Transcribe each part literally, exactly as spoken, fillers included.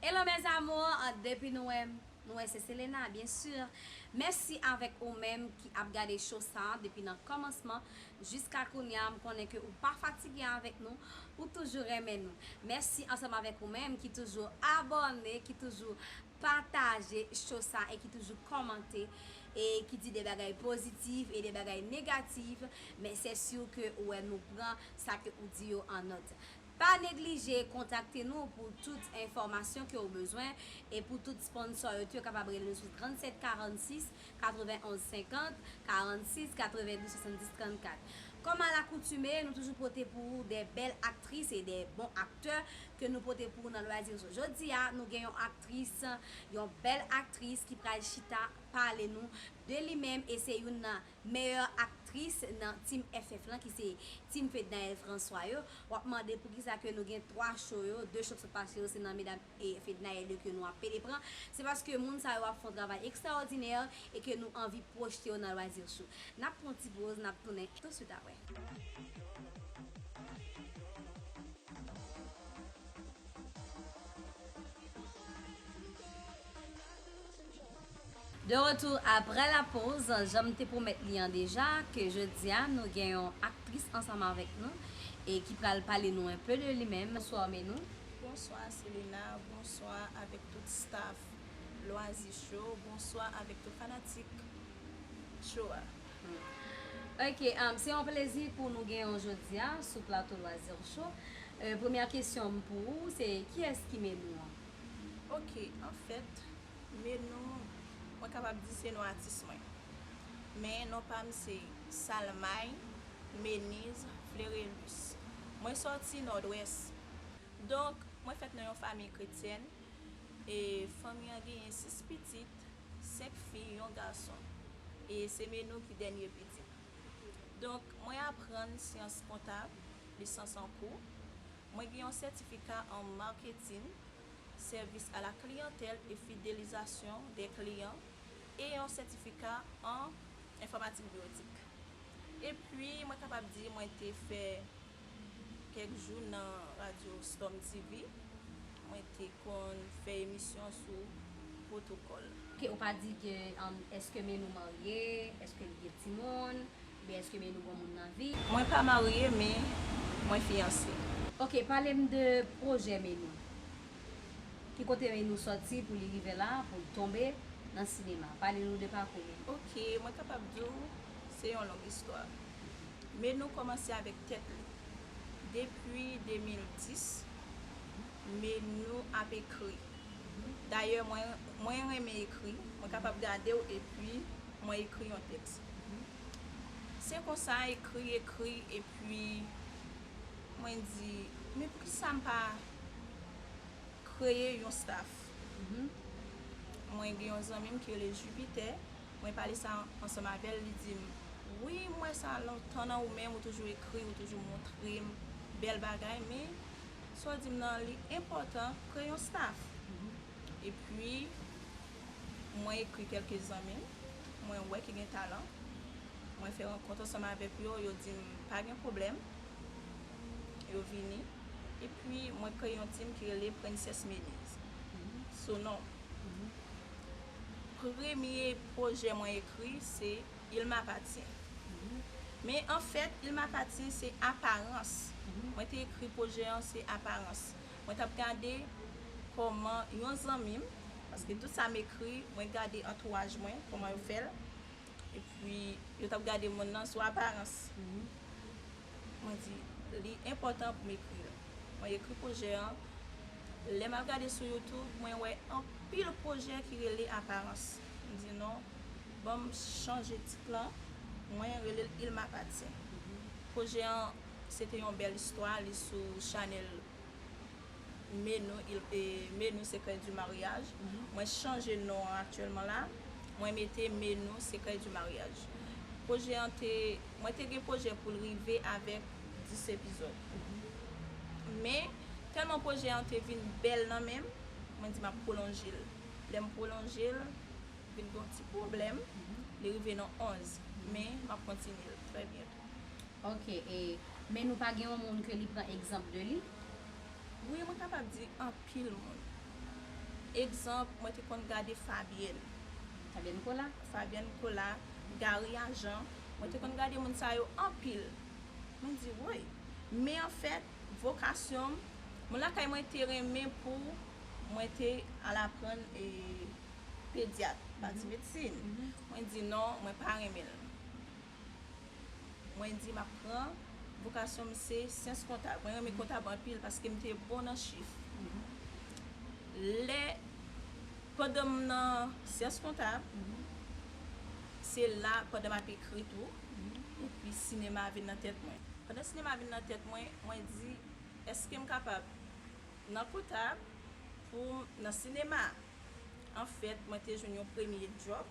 Hello mes amours, depi nou wè m, nou wè se Selena, byen si. Mèsi avèk ou menm ki ap gade show sa a depi nan kòmansman jiska kounye a. M konnen ke ou pa fatige avèk nou, ou toujou renmen nou. Mèsi ansanm avèk ou menm ki toujou abòne, ki toujou pataje show sa e ki toujou kòmante e ki di de bagay pozitif e de bagay negatif, men se si ke ou wè nou pran sa ke ou di yo an nòt. Pa neglije kontakte nou pou tout enfòmasyon ke w bezwen e pou tout sponsò yo tou, yo kapab rele nou sou trannset karannsis katrevenonz senkant, karannsis katrevendouz swasanndis trannkat. Kòm alakoutime, nou toujou pote pou ou de bèl aktris e de bon aktè ke nou pote pou ou nan Lwazi Show. Jodi a, nou gen yon aktris, yon bèl aktris ki pral chita pale nou de li menm e se youn nan meyè aktris nan Team F F lan, ki se Team Fednaelle François yo. W ap mande poukisa ke nou gen twa show yo, de show k sot pase yo se nan medam e Fednaelle yo ke nou ap pede pran. Se paske moun sa yo ap fè yon travay ekstraòdinè e ke nou anvi pwojte yo nan Lwazi Show. N ap pran yon ti poz, n ap tounen touswit apre. De retour après la pause, jan m te pwomèt li an deja, ke jodi a nou gen yon aktris ansanm avèk nou e ki pral pale nou un peu de li menm. Bonswa Menou. Bonswa Selena, bonswa avèk tout staff Lwazi Show, bonswa avèk tout fanatik show a. Hmm. Ok, um, se yon plezi pou nou gen yon jodi a sou plato Lwazi Show. Euh, premyè kesyon m pou ou, se kiyès ki Menou an? Ok, anfèt, Menou, mwen kapab di se non atis mwen. Men non pa m se Salmay Meniz Flerelus. Mwen sòti Nòdwès. Donk, mwen fèt nan yon fanmi kretyèn. E fanmi an genyen sis pitit, senk fi, yon gason. E se Menou ki dènye pitit. Donk, mwen aprann syans kontab, lisans an kou. Mwen gen yon sètifika an maketin, sèvis a la kliyantèl e fidelizasyon dè kliyan, e yon sètifika an enfòmatik biwotik. Epi, mwen kapab di mwen te fè kèk jou nan radyo Storm T V, mwen te konn fè emisyon sou pwotokòl. Ok, ou pa di ke, um, èske Menou marye, èske li gen timoun, oubyen èske Menou gon moun nan vi? Mwen pa marye, men mwen fiyanse. Ok, pale m de pwojè Menou. Ki kote Menou sòti pou li rive la, pou l tonbe nan sinema? Pale nou de pakou li. Ok, mwen kapab di w, se yon long istwa. Menou kòmanse avèk tèt li. Depi de mil dis, Menou ap ekri. Dayè, mwen, mwen renmen ekri. Mwen kapab gade w epi mwen ekri yon tèks. Se konsa, ekri, ekri, epi mwen di, men poukisa m pa kreye yon staff? Mhm. Mwen gen yon zanmi m ki rele Jupiter. Mwen pale sa ansanm avè l, li di m, wi, m wè sa lontan nan ou menm, ou toujou ekri, ou toujou montre m bèl bagay, men sa w di m nan, li enpòtan kreye yon staff. Mhm. Epi, mwen ekri kèlke zanmi m, mwen wè ki gen talan. Mwen fè rankont ansanm avèk yo, yo di m pa gen pwoblèm. Yo vini. Epi, mwen kreye yon tim ki rele Princess Meniz. Mhm. Sou non. Mhm. Premye pwojè mwen ekri, se Il m'appartient. Mhm. Men anfèt, Il m'appartient, se aparans. Mhm. Mwen te ekri pwojè an, se aparans. Mwen t ap gade kòman yon zanmi m, paske tout sa m ekri, mwen gade antouraj mwen, kòman yo fè l. Epi, yo t ap gade moun nan sou aparans. Mhm. Mwen di, li enpòtan pou m ekri l. Mwen ekri pwojè an. Lè m al gade sou YouTube, mwen wè anpil pwojè ki rele aparans. M di, non, ban m chanje tit lan. Mwen rele l Il m'appartient. Mhm. Pwojè an, se te yon bèl istwa, li sou chanèl Menou, il, e, Menou Secret du Mariage. Mhm. Mwen chanje non an aktyèlman la. Mwen mete Menou Secret du Mariage. Pwojè an te, mwen te gen pwojè pou l rive avèk dis epizòd. Mhm. Men, tèlman pwojè an te vin bèl nan men m, mwen di m ap pwolonje l. Lè m pwolonje l, vin gen yon ti pwoblèm, mhm, li rive nan onz. Mhm. Men, m ap kontinye l trè byento. Ok, e, men nou pa gen yon moun ke li pran egzanp de li? Wi, mwen kapab di anpil moun. Egzanp, mwen te konn gade Fabienne. Fabienne Colas. Fabienne Colas, Gary Agent. Mwen te konn gade moun sa yo anpil. Mwen di, woy. Men anfèt, vokasyon m, moun lakay mwen te renmen pou mwen te al aprann e pedyat, pati medsin. Mwen di non, mwen pa renmen l. Mwen di m ap pran vokasyon m se syans kontab. Mwen renmen kontab anpil paske m te bon nan chif. Lè pandan m nan syans kontab, se la pandan m ap ekri tou, epi sinema vin nan tèt mwen. Pandan sinema vin nan tèt mwen, mwen di, èske m kapab nan kontab pou m nan sinema? Anfèt, mwen te jwenn yon premye djòb,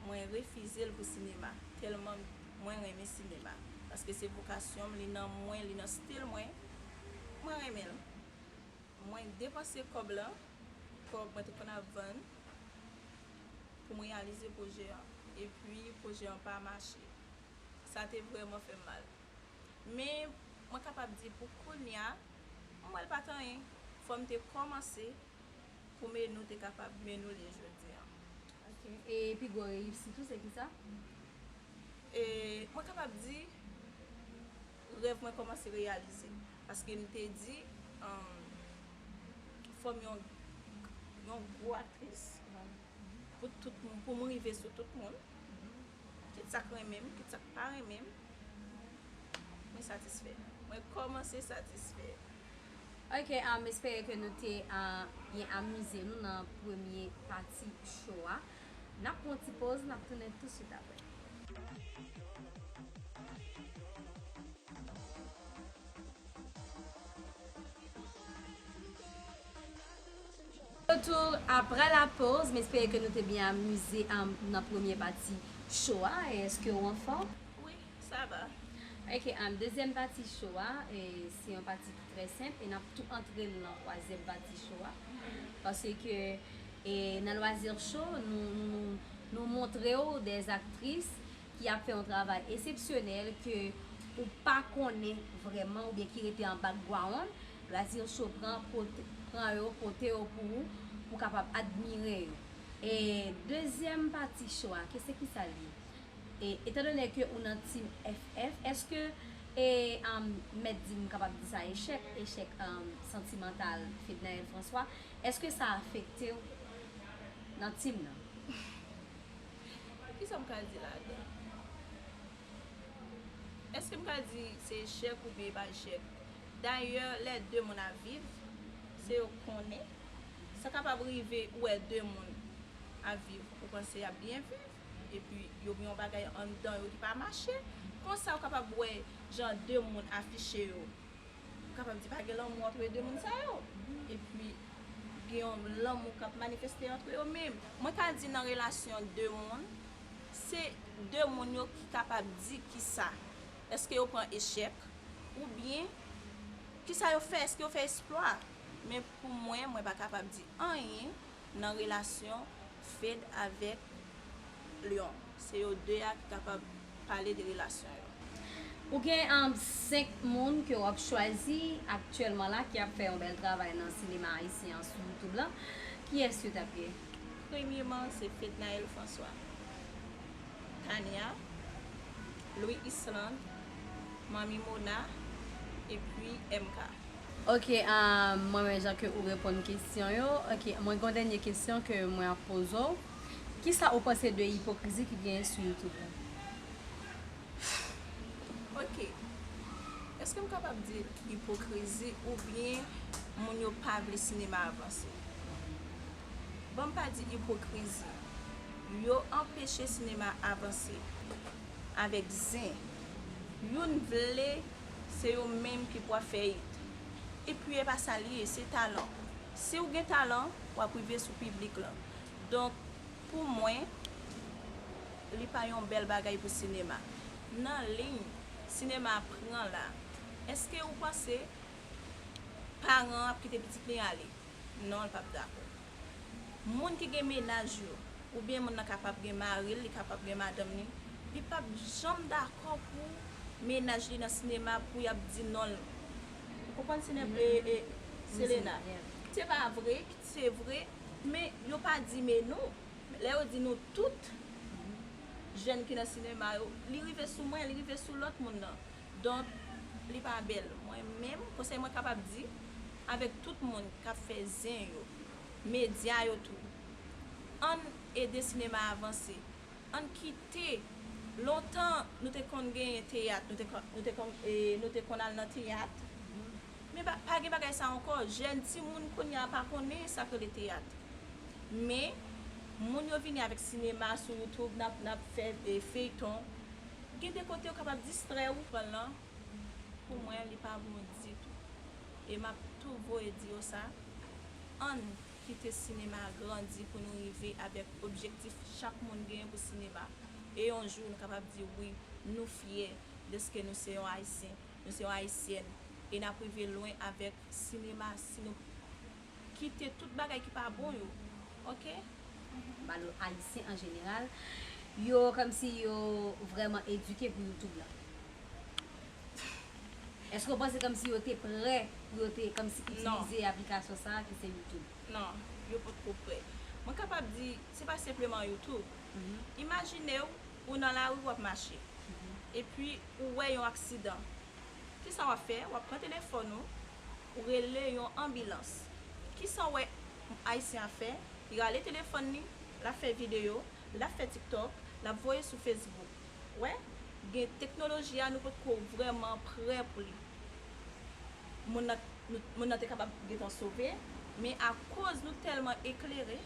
mwen refize l pou sinema, tèlman mwen renmen sinema. Paske se vokasyon m, li nan mwen, li nan stil mwen, mwen renmen l. Mwen depanse kòb lan, kòb mwen te konn ap vann, pou m reyalize pwojè an. Epi pwojè an pa mache. Sa te vrèman fè m mal. Men, mwen kapab di pou kounye a, m wè l pa t anyen. Fò m te kòmanse pou men nou te kapab men nou li jodi a. Ok. E pi gwo reyisit ou se kisa? E mwen kapab di rèv mwen kòmanse reyalize. Paske m te di, um, fò m yon, yon gwo aktris pou tout moun, pou m rive sou tout moun. Kit sa k renmen m, kit sa k pa renmen m, mwen satisfè. Mwen kòmanse satisfè. Ok, um, m espere ke nou te uh, byen amize nou nan premye pati show a. N ap pran yon ti poz, n ap tounen tousuit apre. Retour après la pause, m espere ke nou te byen amize um, nan premye pati show a. Èske w anfòm? Wi, sa va. Ok, um, dezyèm pati show a, e, se yon pati ki trè senp e n ap tou antre l nan twazyèm pati show a. Paske e, nan Loisir Show, nou, nou, nou montre w dèz aktris ki ap fè yon travay eksepsyonèl ke ou pa konnen vrèman oubyen ki rete an background. Loisir Show pran, pote, pran yo, pote yo pou ou, pou w kapab admire yo. E dezyèm pati show a, ke se kisa l ye? E, etandone ke ou nan Team F F, èske e, um, mèt di m kapab di sa echèk, echèk um, santimantal Fednaelle François, èske sa afekte w nan team nan? Kisa m ka di ladan? Èske m ka di se echèk oubyen e pa echèk? Dayè, lè de moun ap viv, se yo k konnen. Sa kapab rive ou wè de moun ap viv, ou panse y ap byen viv, epi yo gen yon bagay anndan yo ki pa mache. Konsa ou kapab wè jan de moun afiche yo. Ou kapab di pa gen lanmou antre de moun sa yo. Epi gen yon lanmou k ap manifeste antre yo. Men mwen ka di nan relasyon de moun, se de moun yo ki kapab di kisa. Èske yo pran echèk? Oubyen, kisa yo fè? Èske yo fè eksplwa? Men pou mwen, mwen pa kapab di anyen nan relasyon Fed avèk Lyon. Se yo de a ki kapab pale de relasyon yo. Ou gen um, senk moun ke w ap chwazi aktyèlman la ki ap fè yon bèl travay nan sinema ayisyen an sou YouTube lan. Kiyès yo t ap ye? Premyeman, se Fednaelle François, Tania, Louis Island, Manmi Mona, epi M K. Ok, um, mwen menm jan ke ou reponn kesyon yo, ok, mwen gen yon dènye kesyon ke mwen ap poze w. Kisa ou panse de ipokrizi ki genyen sou YouTube la? Ok. Èske m kapab di ipokrizi oubyen moun yo pa vle sinema avanse? Bon, m pa di ipokrizi. Yo anpeche sinema avanse avèk zen. Youn vle, se yo menm ki pwa fè it. Epi e pa sa l ye, se talan. Si w gen talan, w ap rive sou piblik lan. Donk, pou mwen, li pa yon bèl bagay pou sinema. Nan liy sinema pran la, èske ou panse paran an ap kite pitit li ale? Non, l p ap dakò. Moun ki gen mennaj yo, oubyen moun nan kapab gen mari l, li kapab gen madanm li, li p ap janm dakò pou mennaj li nan sinema pou y ap di non l. Ou konprann sinema, e, e, Selena? Se pa vre, se vre, men yo pa di men nou. Lè yo di nou tout, jèn ki nan sinema yo, li rive sou mwen, li rive sou lòt moun nan. Donk, li pa bèl. Mwen menm, konsèy mwen kapab di, avèk tout moun k ap fè zen yo, medya yo tou, ann ede sinema a avanse. Ann kite. Lontan, nou te konn genyen teyat, nou te konn, nou te konn, e, nou te konn al nan teyat. Men pa, pa gen bagay sa ankò. Jèn timoun kounye a pa konnen sa k rele teyat. Men, moun yo vini avèk sinema sou YouTube, n ap, n ap fè, e, feyton. Gen de kote yo kapab distrè ou. Pran lan, pou mwen, li pa bon ditou. E m ap tou voye di yo sa, ann kite sinema a grandi pou nou rive avèk objektif chak moun genyen pou sinema. E yon jou, nou kapab di wi, nou fyè dèske nou se yon Ayisyen, nou se yon Ayisyèn. E n ap rive lwen avèk sinema si nou kite tout bagay ki pa bon yo. Oke? Ba nou Ayisyen an jeneral, yo kòmsi yo vrèman edike pou YouTube la. Èske w panse kòmsi yo te prè pou yo te kòmsi itilize aplikasyon sa a ki se YouTube? Non, yo potko prè. Mwen kapab di, se pa senpleman YouTube. Imajine w, ou nan lari, w ap mache. Epi, ou wè yon aksidan. Kisa w ap fè? W ap pran telefòn ou, ou rele yon anbilans. Kisa w wè Ayisyen ap fè? Li rale telefòn li, l ap fè videyo, l ap fè TikTok, l ap voye sou Facebook. Wè, gen teknoloji a, nou potko vrèman prè pou li. Moun nan, nou, moun nan te kapab gentan sove, men akoz nou tèlman eklere,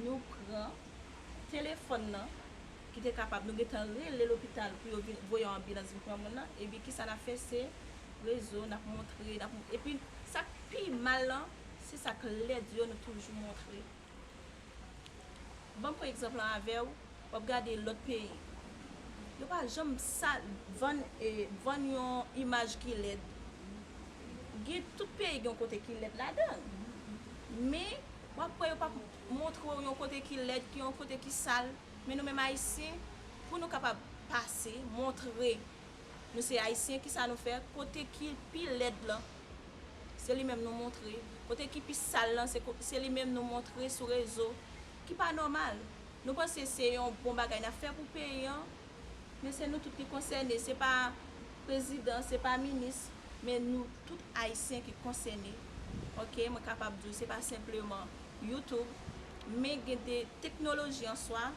nou pran telefòn nan, ki te kapab, nou gentan rele lopital pou yo vin voye yon anbilans vin pran moun nan, epi kisa n ap fè, se rezo, n ap montre, n ap, epi sa k pi mal lan, se sa k lèd yo nou toujou montre. Ban m pran egzanp lan avè w, w ap gade lòt peyi. Yo pa janm sa vann, e, vann yon imaj ki lèd. Gen tout peyi gen yon kote ki lèd ladan l. Men, w ap wè yo p ap montre w yon kote ki lèd, ki yon kote ki sal. Men nou menm Ayisyen, pou nou kapab pase, montre nou se Ayisyen, kisa nou fè? Kote ki pi lèd lan, se li menm nou montre. Kote ki pi sal lan, se ko-, se li menm nou montre sou rezo. Ki pa nòmal. Nou panse se yon bon bagay n ap fè pou peyi an, men se nou tout ki konsène. Se pa prezidan, se pa minis, men nou tout Ayisyen ki konsène. Oke, mwen kapab di w se pa senpleman YouTube, men gen de teknoloji an swa,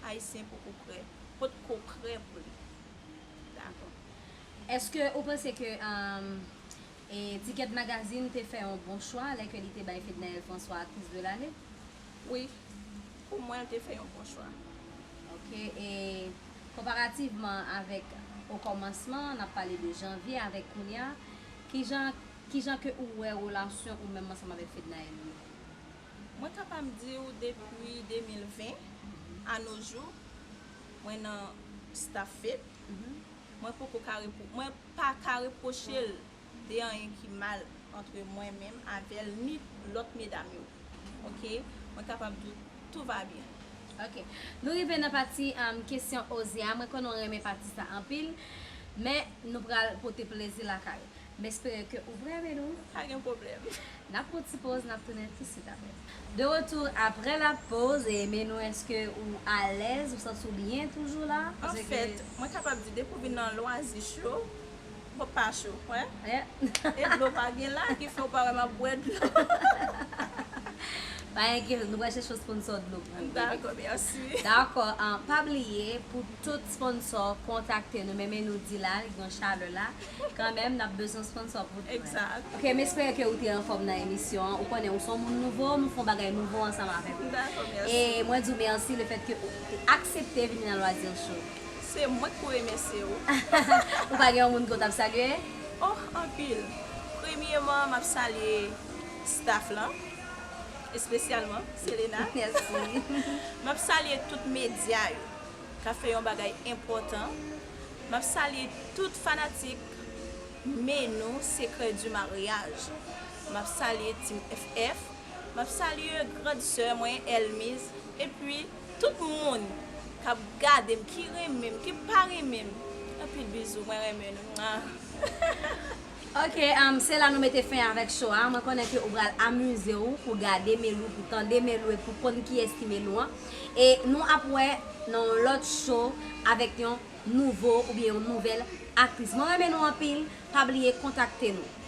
Ayisyen poko prè, potko prè pou li. Dakò. Èske ou panse ke, um, e, Ticket Magazine te fè yon bon chwa lè ke li te bay Fednaelle François aktris de lane? Wi, pou mwen, l te fè yon bon chwa. Oke, e konparativman avèk okòmansman, n ap pale de janvye avèk kounye a, kijan, kijan ke ou wè relasyon ou menm ansanm avèk Fednaelle ye? Mwen kapab di w depi de mil ven a no jou, mwen nan staff Fed. Mwen poko ka repwo-, mwen pa ka repwoche l de anyen ki mal antre mwen menm avè l, ni lòt medam yo. Oke? Mwen kapab di w, tout va byen. Oke. Nou rive nan pati, um, kesyon oze a. Mwen konnen w renmen pati sa anpil, men nou pral pote plezi lakay ou. M espere ke ou prè, Menou. Pa gen pwoblèm. N ap pran ti poz, n ap tounen tousuit apre. De retour après la pause, e Menou, èske ou alèz, ou santi w byen toujou la? Anfèt, mwen kapab di, depi w vin nan Loisir Show, m p ap pa cho, wè. E dlo pa gen la, ki fè w pa wè m ap bwè dlo. Pa enkyete, nou pral chèche yon sponsor dlo pou ou, bebe. Dakò, mèsi. Dakò, ah, pa bliye, pou tout sponsor kontakte nou, men Menou di la, li gen chalè la. Kanmenm, n ap bezwen sponsor pou dlo. Egzak. Oke, m espere ke ou te anfòm nan emisyon an. Ou konnen, ou se yon moun nouvo, nou fè yon bagay nouvo ansanm avèk ou. Dakò, mèsi. E mwen di w mèsi lefètke ou te aksepte vini nan Loisir Show. Se mwen k pou remèsye w. Ou pa gen yon moun ke w t ap salye? Oh, anpil. Premyeman, m ap salye staff lan, espesyalman Selena. Mèsi. M ap salye tout medya yo k ap fè yon bagay enpòtan. M ap salye tout fanatik Menou Secret du Mariage. M ap salye Team F F. M ap salye grand sè mwen, Elmise, epi tout moun k ap gade m, ki renmen m, ki pa renmen m. Anpil bizou, mwen renmen nou. Mwa. Ok, um, se la nou mete fen avèk show a. Mwen konnen ke ou pral amize w pou gade Melou, pou tande Melou e pou konn kiyès ki Melou an. E nou ap wè nan yon lòt show avèk yon nouvo oubyen yon nouvèl aktris. Mwen renmen nou anpil, pa bliye kontakte nou.